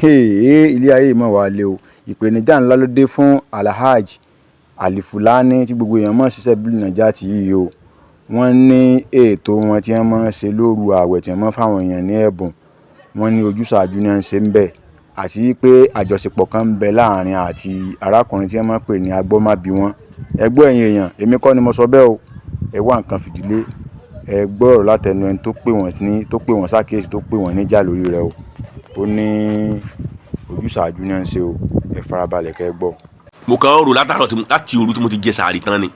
Ilé ayé mọ̀ wá lé o. Ìpèníjà ńlá ló dé fún Alhaj Alifulani tí gbogbo èèyàn mọ̀ sí Sẹ́bílì Nàjàtì yìí o. Wọ́n ní ètò wọn tí wọ́n máa ń ṣe lóru ààwẹ̀ tí wọ́n máa ń fáwọn èèyàn ní ẹ̀bùn. Wọ́n ní ojúsàájú ni wọ́n ń ṣe ń bẹ̀, àti pé àjọṣepọ̀ kan ń bẹ láàrin àti arákùnrin tí wọ́n máa ń pè ní Agbọ́mábíwọ́n. Ẹ gbọ́, ẹ̀yin èèyàn, èmi kọ́ ni mo sọ bẹ́ẹ̀ o. Ẹ wá nǹkan fìdílé, ẹ gbọ́ ọ̀rọ̀ látẹnu ẹni tó pè wọ́n ní, tó pè wọ́n sákìyèsí, tó pè wọ́n níjà lórí rẹ̀ o. Ó ní ojúsàájú ni wọ́n ń ṣe o. Ẹ farabalẹ̀ kẹ́ ẹ gbọ́. Mo kàn ń rò látàárọ̀ láti òru tí mo ti jẹ sàárì tán ni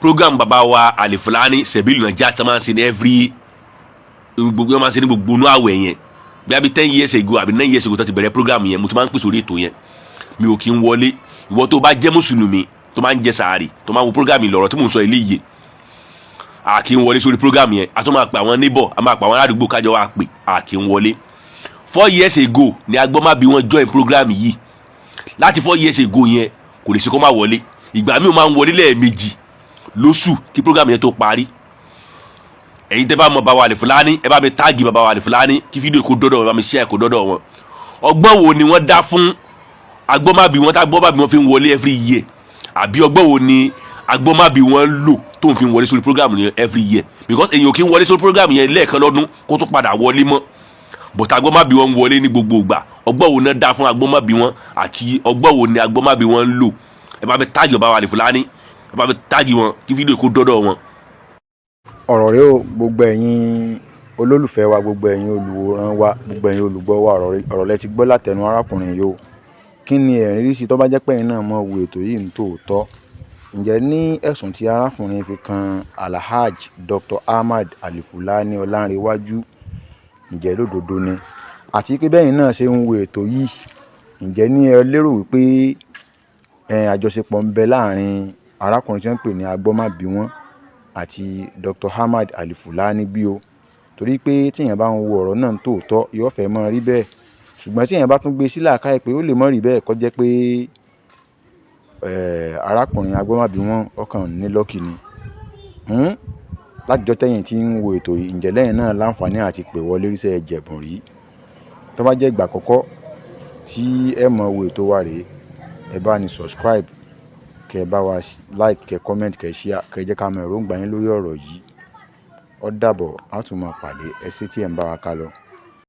program bàbá wa Alifulani Sẹ̀bílì Nàjà tí wọ́n máa ń ṣe ní every gbogbo, wọ́n máa ń ṣe ní gbogbo inú àwẹ̀ yẹn. Bí abi 10 years ago àbí 9 years ago tó ti bẹ̀rẹ̀ program yẹn, mo ti máa ń pèsè orí ètò yẹn, mi ò kí ń wọlé. Ìwọ tó bá jẹ́ mùsùlùmí tó máa ń jẹ sàárì, tó máa ń wo program yìí, lọ̀rọ̀ tí mò ń sọ ilé yìí, a kì í wọlé sórí program yẹn. A tún máa pè àwọn neighbor, a máa pè àwọn aládùúgbò kájọ wa pè, a kì í wọlé. 4 years ago ni Agbọ́mábí wọn join program yìí. Láti 4 years ago yẹn, kò lè ṣe kó má wọlé. Ìgbà míì, ó máa ń wọlé lẹ́ẹ̀mejì lóṣù kí program yẹn tó parí. Ẹ̀yin tẹ́ bá mọ bàbá wa Alifulani, ẹ bá mi tag bàbá wa Alifulani kí fídíò kó dọ́dọ̀ wọn, bá mi share kó dọ́dọ̀ wọn. Ọgbọ́n wo ni wọ́n dá fún Agbọ́mábí wọn tá Agbọ́mábí wọn fi ń wọlé every year? Àbí ọgbọ́n wo ni Agbọ́mábí wọn ń lò tó ń fi wọlé sórí program yẹn every year? Because èyàn ò kí ń wọlé sórí program yẹn lẹ́ẹ̀kan lọ́dún kó tó padà wọlé mọ́, but Agbọ́mábí wọn ń wọlé ní gbogbo ìgbà. Ọgbọ́n wo náà dá fún Agbọ́mábí wọn, àti ọgbọ́n wo ni Agbọ́mábí wọn ń lò? Ẹ bá mi tag bàbá wa Alifulani, ẹ bá mi tag wọn kí fídíò kó dọ́dọ̀ wọn. Ọ̀rọ̀ rẹ o. Gbogbo ẹ̀yin olólùfẹ́ wa, gbogbo ẹ̀yin olùwòran wa, gbogbo ẹ̀yin olùgbọ́ wa, ọ̀rọ̀ lẹ ti gbọ́ látẹnu arákùnrin yìí o. Kí ni ẹ̀yin rí sí? Tó bá jẹ́ pé ẹ̀yin náà mọ̀ wo ètò yìí ní tòótọ́, ǹjẹ́ ní ẹ̀sùn tí arákùnrin fi kan Alhaj Dr. Ahmad Alifulani Ọlánrewájú, ǹjẹ́ lódodo ni? Àti pé bẹ́yìn náà ṣe ń wo ètò yìí, ǹjẹ́ ní ẹ lérò wípé àjọṣepọ̀ ń bẹ láàrin arákùnrin tí wọ́n ń pè ní Agbọ́mábíwọ́n àti Dr. Ahmad Alifulani bí o? Torí pé tí èèyàn bá ń wo ọ̀rọ̀ náà ní tòótọ́, yóò fẹ́ máa rí bẹ́ẹ̀, ṣùgbọ́n tí èèyàn bá tún gbé sí làákàyè pé ó lè má rí bẹ́ẹ̀, kó jẹ́ pé arákùnrin Agbọ́mábíwọ́n ọkàn ní luck ni. Látijọ́ tẹ́yìn tí ń wo ètò yìí, ǹjẹ́ lẹ́yìn náà láǹfààní àti pè wọlé rí sẹ́ jẹ̀bùn rí? Tó bá jẹ́ ìgbà àkọ́kọ́ tí ẹ mọ̀ wo ètò wa rèé, ẹ bá ní subscribe, kẹ́ ẹ bá wa like, kẹ́ comment, kẹ́ share, kẹ́ jẹ́ ká mọ èròǹgbà yín lórí ọ̀rọ̀ yìí. Ó dàbọ̀, a tún máa pàdé. Ẹ ṣé tí ẹ̀ ń bá wa ká lọ.